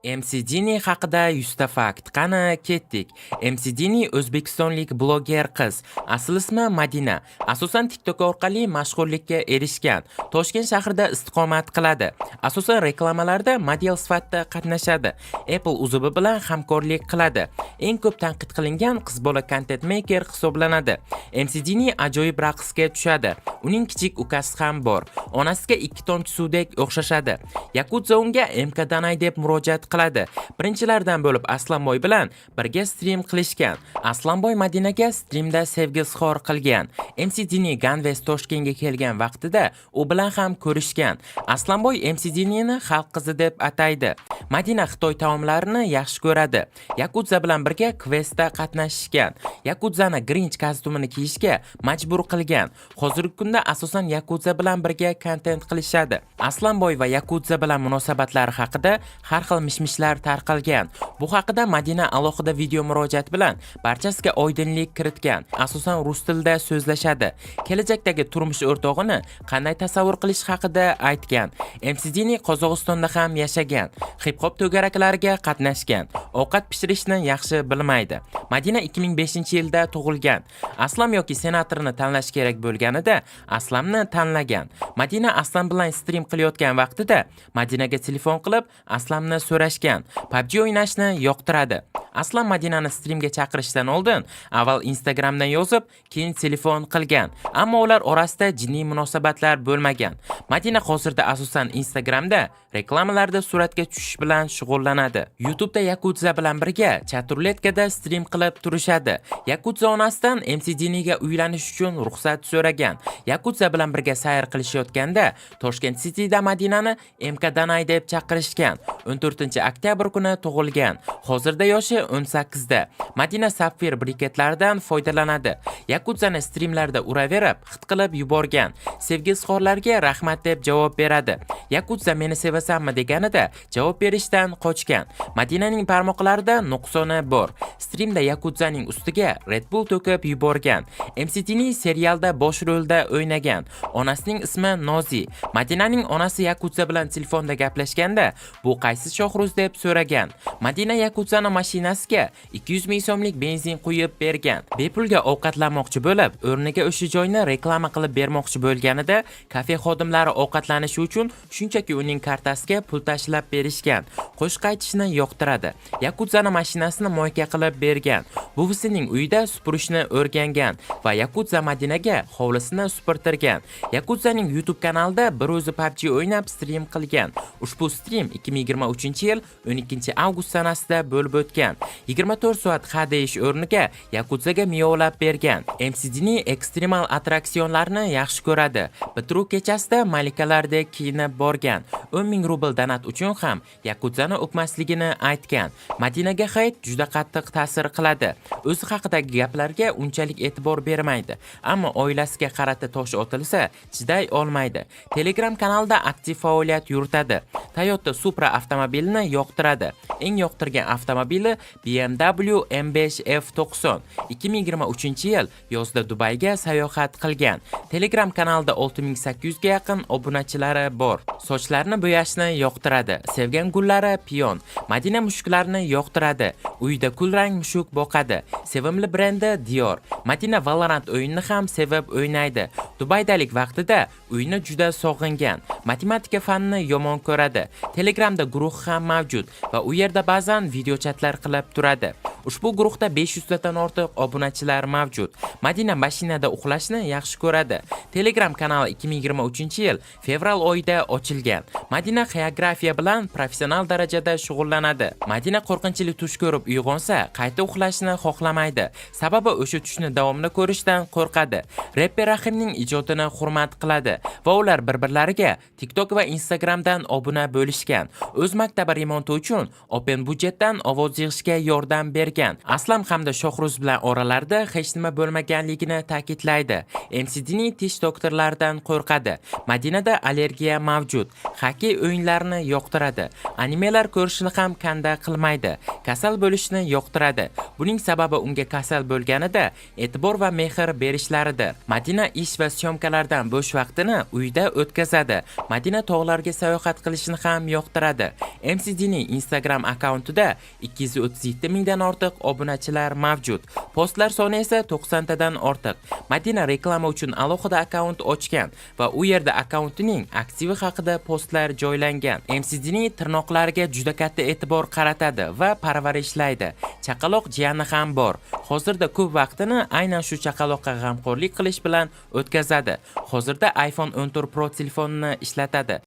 MC Dini haqida 100 ta fakt. Qani, ketdik. MC Dini o'zbekistonlik bloger qiz. Asl ismi Madina. Asosan TikTok orqali mashhurlikka erishgan. Toshkent shahrida istiqomat qiladi. Asosan reklamalarda model sifatida qatnashadi. Apple uzubi bilan hamkorlik qiladi. Eng ko'p tanqid qilingan qiz bola content maker hisoblanadi. MC Dini ajoyib raqsga tushadi. Uning kichik ukasi ham bor. Onasiga ikki tomchi suvdek o'xshashadi. Yakudza unga MK Danay deb murojaat qiladi. Birinchilardan bo'lib Aslanboy bilan birga stream qilishgan. Aslanboy Madinaga streamda sevgi izhor qilgan. MC Dini Ganves Toshkentga kelgan vaqtida u bilan ham ko'rishgan. Aslanboy MC Dinini xalq qizi deb ataydi. Madina Xitoy taomlarini yaxshi ko'radi. Yakudza bilan birga kvestda qatnashishgan. Yakudzani Grinch kostyumini kiyishga majbur qilgan. Hozirgi kunda asosan Yakudza bilan birga kontent qilishadi. Aslanboy va Yakudza bilan munosabatlari haqida har xil mishmishlar tarqalgan. Bu haqida Madina alohida video murojaat bilan barchasiga oydinlik kiritgan. Asosan rus tilida so'zlashadi. Kelajakdagi turmush o'rtog'ini qanday tasavvur qilish haqida aytgan. MC Dini Qozog'istonda ham yashagan. Hip-hop to'garaklariga qatnashgan. Ovqat pishirishni yaxshi bilmaydi. Madina 2005-yilda tug'ilgan. Aslam yoki senatorni tanlash kerak bo'lganida Aslamni tanlagan. Madina Aslam bilan stream qilayotgan vaqtida Madinaga telefon qilib, Aslamni so'rashgan. PUBG o'ynashni yoqtiradi. Aslam Madinani streamga chaqirishdan oldin avval Instagramdan yozib, keyin telefon qilgan. Ammo ular orasida jinniy munosabatlar bo'lmagan. Madina hozirda asosan Instagramda reklamalarda suratga tushish bilan shug'ullanadi. YouTube'da Yakudza bilan birga chat-ruletkada stream qilib turishadi. Yakudza onasidan MC Diniga uylanish uchun ruxsat so'ragan. Yakudza bilan birga sayr qilishayotganda Toshkent Cityda Madinani MK Danay deb chaqirishgan. 14-oktyabr kuni tug'ilgan. Hozirda yoshi 18 da. Madina sapfir briketlaridan foydalanadi. Yakudzani streamlarda uraverib, hit qilib yuborgan. Sevgi izhorlariga rahmat deb javob beradi. Yakudza meni sevasanmi deganida javob berishdan qochgan. Madinaning barmoqlarida nuqsoni bor. Streamda Yakudzaning ustiga Red Bull to'kib yuborgan. MC Dini serialda bosh rolda o'ynagan. Onasining ismi Nozi. Madinaning onasi Yakudza bilan telefonda gaplashganda, bu qaysi Shohruz deb so'ragan. Madina Yakudzani mashinasiga 200 ming so'mlik benzin quyib bergan. Bepulga ovqatlanmoqchi bo'lib, o'rniga o'sha joyni reklama qilib bermoqchi bo'lganida, kafe xodimlari ovqatlanishi uchun shunchaki uning kartasiga pul tashlab berishgan. Qo'shiq aytishni yoqtiradi. Yakudzani mashinasini мойка qilib bergan. Buvisining uyida supurishni o'rgangan va Yakudza Madinaga hovlisini supurtirgan. Yakudzaning YouTube kanalida bir o'zi PUBG o'ynab stream qilgan. Ushbu stream 2023-yil 12 avgust sanasida bo'lib o'tgan. 24 soat ha deyish o'rniga Yakudzaga miyovlab bergan. MC Dini ekstremal attraksionlarni yaxshi ko'radi. Bitiruv kechasida malikalardek kiyinib borgan. 10 ming rubl donat uchun ham Yakudzani o'pmasligini aytgan. Madinaga hate juda qattiq ta'sir qiladi. O'zi haqidagi gaplarga unchalik e'tibor bermaydi, ammo oilasiga qarata tosh otilsa, chiday olmaydi. Telegram kanalida aktiv faoliyat yuritadi. Toyota Supra avtomobilini yoqtiradi. Eng yoqtirgan avtomobili BMW M5 F90. 2023-yil yozda Dubayga sayohat qilgan. Telegram kanalida 6800 ga yaqin obunachilari bor. Sochlarini bo'yashni yoqtiradi. Sevgan gullari pion. Madina mushuklarni yoqtiradi. Uyida kulrang mushuk boqadi. Sevimli brendi Dior. Madina Valorant o'yinini ham sevib o'ynaydi. Dubaydalik vaqtida uyni juda sog'ingan. Matematika fanini yomon ko'radi. Telegramda guruh ham mavjud va u yerda ba'zan video chatlar qilib turadi. Ushbu guruhda 500 tadan ortiq obunachilar mavjud. Madina mashinada uxlashni yaxshi ko'radi. Telegram kanali 2023-yil fevral oyida ochilgan. Madina xoreografiya bilan professional darajada shug'ullanadi. Madina qo'rqinchli tush ko'rib uyg'onsa, qayta uxlashni xohlamaydi. Sababi o'sha tushni davomini ko'rishdan qo'rqadi. Reper Rahimning ijodini hurmat qiladi va ular bir-birlariga TikTok va Instagramdan obuna bo'lishgan. O'z maktabi remonti uchun Open budjetdan ovoz yig'ishga yordam bergan. bergan. Aslam hamda Shohruz bilan oralarida hech nima bo'lmaganligini ta'kidlaydi. MC Dini tish doktorlaridan qo'rqadi. Madinada allergiya mavjud. Xokkey o'yinlarini yoqtiradi. Animelar ko'rishni ham kanda qilmaydi. Kasal bo'lishni yoqtiradi. Buning sababi unga kasal bo'lganida e'tibor va mehr berishlaridir. Madina ish va syomkalardan bo'sh vaqtini uyda o'tkazadi. Madina tog'larga sayohat qilishni ham yoqtiradi. MC Dini Instagram akkauntida 237 mingdan ortiq obunachilar mavjud. Postlar soni esa 90 tadan ortiq. Madina reklama uchun alohida akkaunt ochgan va u yerda akkauntining aktivi haqida postlar joylangan. MC Dini tirnoqlariga juda katta e'tibor qaratadi va parvarishlaydi. Chaqaloq jiyani ham bor. Hozirda ko'p vaqtini aynan shu chaqaloqqa g'amxo'rlik qilish bilan o'tkazadi. Hozirda iPhone 14 Pro telefonini ishlatadi.